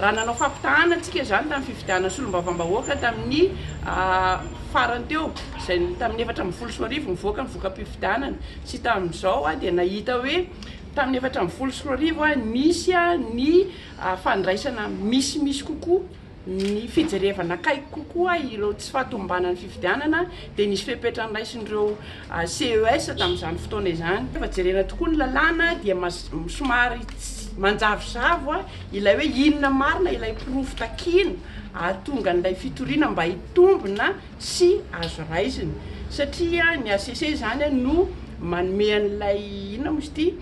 Raha nanao fampitahana antsika izany tamin'ny fifidianana solombavambahoaka tamin'ny farany teo, izay tamin'ny 2014 nivoaka ny voka-pifidianana sy tamin'izao dia nahita hoe tamin'ny 2014 nisy ny fandraisana misimisy kokoa ny fijerevana akaiky kokoa ireo tsy fahatomombanan'ny fifidianana dia nisy fepetra noraisin'ireo CES tamin'izany fotoana izany. Rehefa jerena tokoa ny lalàna dia somary manjavozavo ilay hoe inona marina ilay porofo takiana ahatonga an'ilay fitoriana mba hitombina sy azo raisina satria ny HCC izany no manome an'ilay inona moa izy ity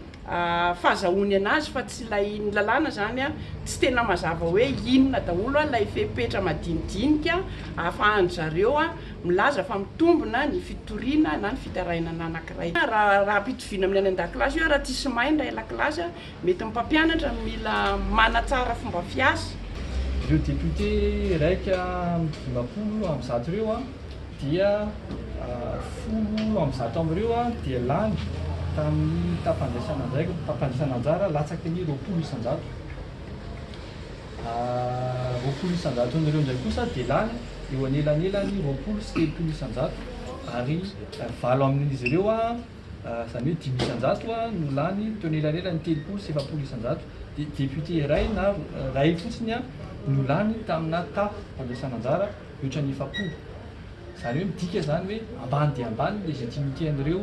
fahazahoany anazy fa tsy ilay ny lalàna izany tsy tena mazava hoe inona daholo ilay fepetra madinidinika ahafahan-dry zareo milaza fa mitombina ny fitoriana na ny fitarainana anankiray. Raha ampitoviana amin'ny any an-dakilasy hoe raha tsisy mahay ny iray lakilasy, mety ny mpampianatra no mila manatsara fomba fiasa. Ireo député 151 ireo dia 110 amin'ireo dia lany tamin'ny taham-pandraisana andraikitra, taham-pandraisana anjara latsaky ny 20%. 20%-n'ireo indray kosa dia lany eo anelanelan'ny 20 sy 30% ary valo amin'izy ireo, izany hoe 5% no lany teo anelanelan'ny 30 sy 40%. Dia député iray na iray fotsiny no lany tamina taham-pandraisana anjara mihoatra ny 40. Izany hoe midika izany hoe ambany dia ambany ny légitimité an'ireo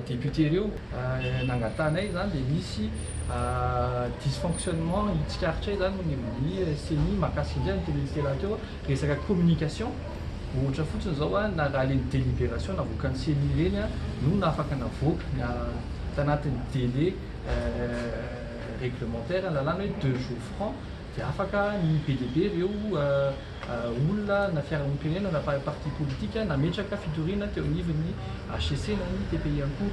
député ireo. Nangatahanay izany dia misy dysfonctionnement tsikaritray izany eo anivon'ny CENI mahakasika indrindra ny tenin'i Stella teo, resaka communication. Ohatra fotsiny izao na raha ilay délibération navoakan'ny CENI ireny no nafaka navoaka tanatin'ny délai réglementaire ny lalàna hoe 2 jours francs dia afaka ny be dia be ireo olona na fiarahamonim-pirenena na parti politique nametraka fitoriana teo anivon'ny HCC na ny TPI ihany koa.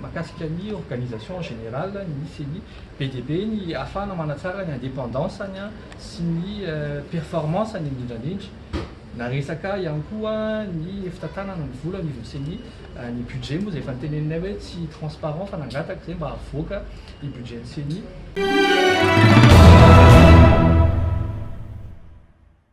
Mahakasika ny organisation générale ny CENI, be dia be ny ahafahana manatsara ny indépendance-ny sy ny performance-ny indrindra indrindra. Na resaka ihany koa ny fitantanana ny vola anivon'ny CENI, ny budget moa izay efa noteneninay hoe tsy transparent fa nangataka izay mba havoaka ny budget-n'ny CENI.